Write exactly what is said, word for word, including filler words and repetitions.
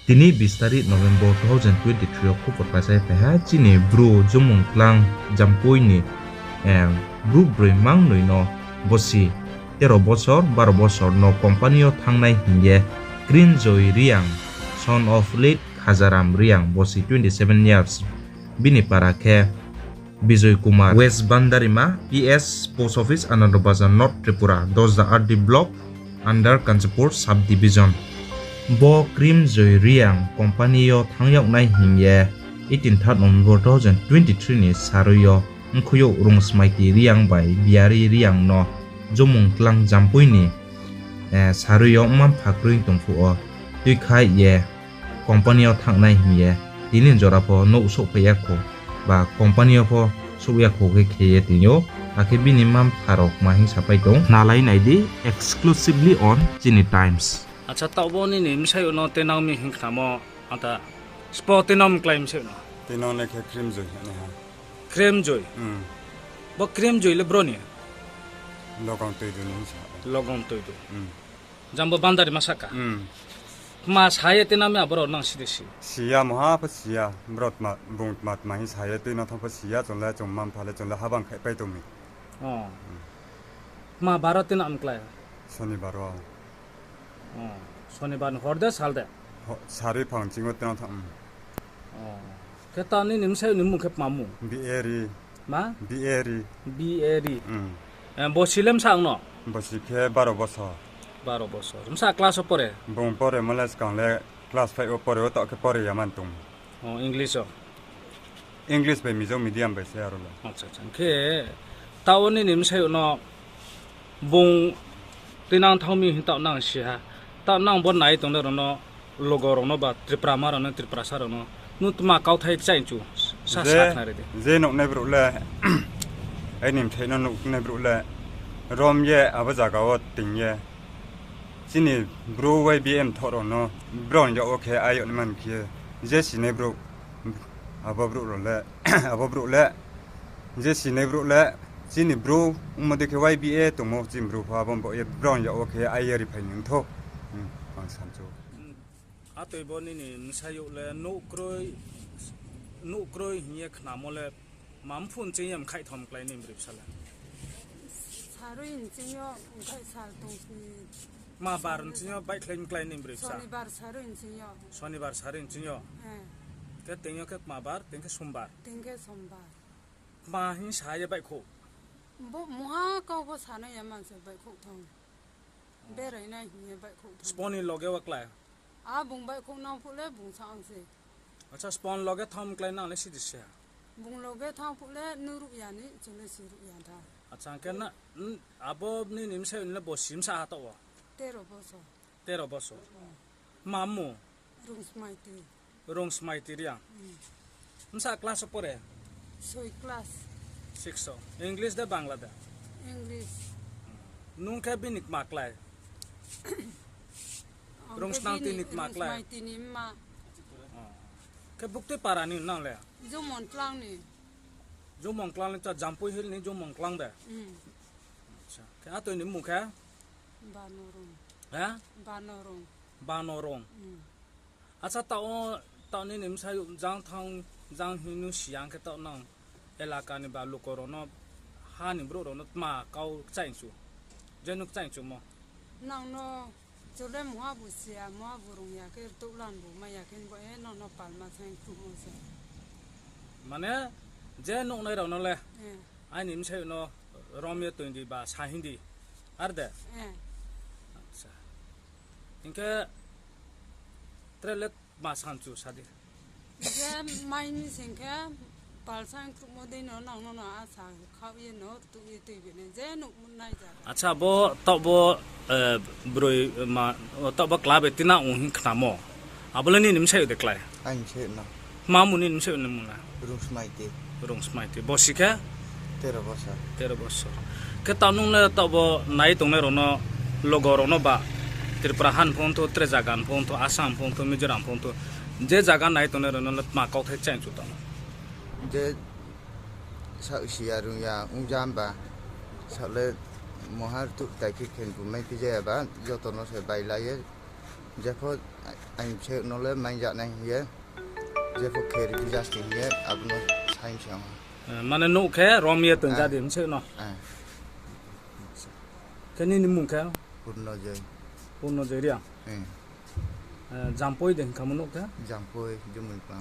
Tini bis tarik November two thousand twenty-three yo khupor paisa phai ha, chini bru Jumung Klang Jampui ni, eh, bru broi mangnoi no bosi tero bosor, baro bosor no company yo thanngnai hing ye Krimjoi Reang, son of late Khajaram Reang, bosi twenty seven years, bini para khe Bijoy Kumar, West Bandarima, P S Post Office, Anandabazar North, Tripura, Dosda R D Block, under Kanchanpur Sub Division. Bo Krimjoi Reang company yo thanng yag nai hing ye eighteen third November two thousand twenty-three ni sarui yo mkhuiyouh Rungsmaiti Reang bai Biari Reang no Jumung Klang Jampui ni, eh, sarui yo mma-mpha kroi tong phuh wo tuikhaih ye company yo thanng nai hing ye tini jora pho nouh souhphai ya khou, ba company yo pho souh ya khou khe khe ye tong ou, akhe bini mma-mpha rao kma hing sapai tong. Nalai nai di, exclusively on Chini Times. Acha, taoh bo nini bsayouh no tenang mi hing khnamo, ata, spo tenang mi klái bsayouh no? Tenang le khe Krimjoi, ani ha. Krimjoi? Hmm. Bo Krimjoi le bro ni? Logong Toidu ni sa. Logong Toidu. Hmm. Jang bo Bandarima sahka? Hmm. Tma sa ye tenang mi abo rao nang si de si? Si ya, mungha pho si ya. Bro tma, bung tma tma hing sa ye tuinang thanng pho si ya, chung le, chung mma-mpha le, chung le habang khaihpai tong mi. Oh. Hmm. Tma bar wo tenang mi klái? Sonibar wo. Oh, Sonibar ni hor de sal de? Ho-, sarui phang ching wo tenang thanng, hmm. Oh. Khe ta nini bsayouh ni mmung khe tma mmung? Biari. Ma? Biari. Biari. Hmm. Eh, bosi le bsa ang no? Bosi khe baro bosor. Baro bosor. Bsa class wo pore? Bung poremo le skang le class five wo pore, wo taoh khe pore ya man tong. Oh, English wo? English bai Mizo medium bai se aro le. Acha, acha. Khe taoh wo nini bsayouh no bung tuinang thanng mi hing taoh nang si ha. Taoh nang bo nai tongnai rao no, logo rao no ba Tripura ma rao no, Tripurasa rao no, nung tma kauthai kchaih chu, sa, sa khnari di. Je nuhnai brouh le, aini mthai no nuhnai brouh le, rom ye abo zaga wo ting ye, chini bru Y B A mthoh rao no, brao ni yag wo khe ayag ni man khe, je sinai brouh, abo brouh rao le, abo brouh le, je sinai brouh le, chini bru, ongmo dei khe Y B A tongmo chini bru pho abo bo ye brao ni yag wo khe aye ri phai ni ongthou. Hmm, ang samchu. Atoi bo nini bsayouh le nouh kroi, nouh kroi hing ye khnamo le, ma mphuh nching ye mkhaihtham klái ni broi bsa le? Sarui nching yo mkhaih sal tong sni. Ma bar nching yo baihkhlai mklái ni broi bsa? Sonibar sarui nching yo. Sonibar sarui nching yo? Eh. Khe teng yo khe tma bar, teng khe Sombar? Teng khe Sombar. Tma hing sa ye baihkhouh? Bo mungha kau pho sanai ya man se baihkhouh thanng. Berai nai hing ye baihkhouh thanng. Spo ni loge wo klái? A bung baihkhouh nang phuh le bung sa ang se. Acha, spo ni loge thanng mklái nang le si di se? Bung loge thanng phuh le nuh ruh ya ni, chung le si ruh ya da. Acha, hing khe na, n-, abo nini bsayouh ni le bosi bsa ha taoh wo? Tero bosor. Tero bosor. Hmm. Ma mmung? Rungsmaiti. Rungsmaiti Reang. Hmm. Bsa class wo pore? Soi class. Six wo. English de Bangla de? English. Nung khe bini kma klái? Ang khe Rungsmaiti bini, ni kma klái? Rungsmaiti ni mma. Oh. Khe buktui para ni nang le? Jumung Klang ni. Jumung Klang ni ta Jampui Hill ni Jumung Klang de? Hmm. Acha. Khe atoi ni mmung khe? Banorong. He? Banorong. Banorong. Hmm. Acha, taoh, taoh nini bsayouh jang thanng, jang hing nung si ya hing khe taoh nang elaka ni ba luko rao no, ha ni brouh rao no tma kau kchaih chu? Je nung kchaih chumo? Nang no, chung le mungha bu si ya, mungha bu rung ya khe, rtuh lan bu mai ya khe, bo ye nang no palma saing khruhmo se. Mane, je nuhnai rao no le, eh, aini bsayouh no rom ye toing di ba sa hing di. Ar de? Eh. Acha. Hing khe tre le tma sanchu sa di. Je mai ni sing khe palsa khruhmo dei no nang no no asa khaoh ye no rtuh ye tui bini je nuh nai ja. Acha, bo taoh bo, eh, broi ma, taoh bo kla bai tina ong hing khnamo. Abo le nini bsayouh de klái? Aini bsayouh no. Tma mmung nini bsayouh ni mmung le? Rungsmaiti. Rungsmaiti. Bosi khe? Tero bosor. Tero bosor. Khe taoh nung le taoh bo nai tongnai rao no, logo rao no ba, Tripura ha ni pho ongthou, tre zaga ni pho ongthou, Assam pho ongthou, Mizoram pho ongthou, je zaga nai tongnai rao no le tma kauthai kchaih chu tong? Je saoh si ya rung ya ong ja ba, saoh le mungha rtuh tai khe khen bu mai phi ja ya ba, joto no se bailai ye, Jepho, aini bsa no le mai ja nai hing ye, jepho khe ri di jasti hing ye, abo no sai se ang. Mane nouh khe rom ye tong ja di bsa no. Khe nini mmung khe? Purno Joy. Purno Joy Reang. Jampoi de hing kha mo nouh khe? Jampoi, Jumui pa.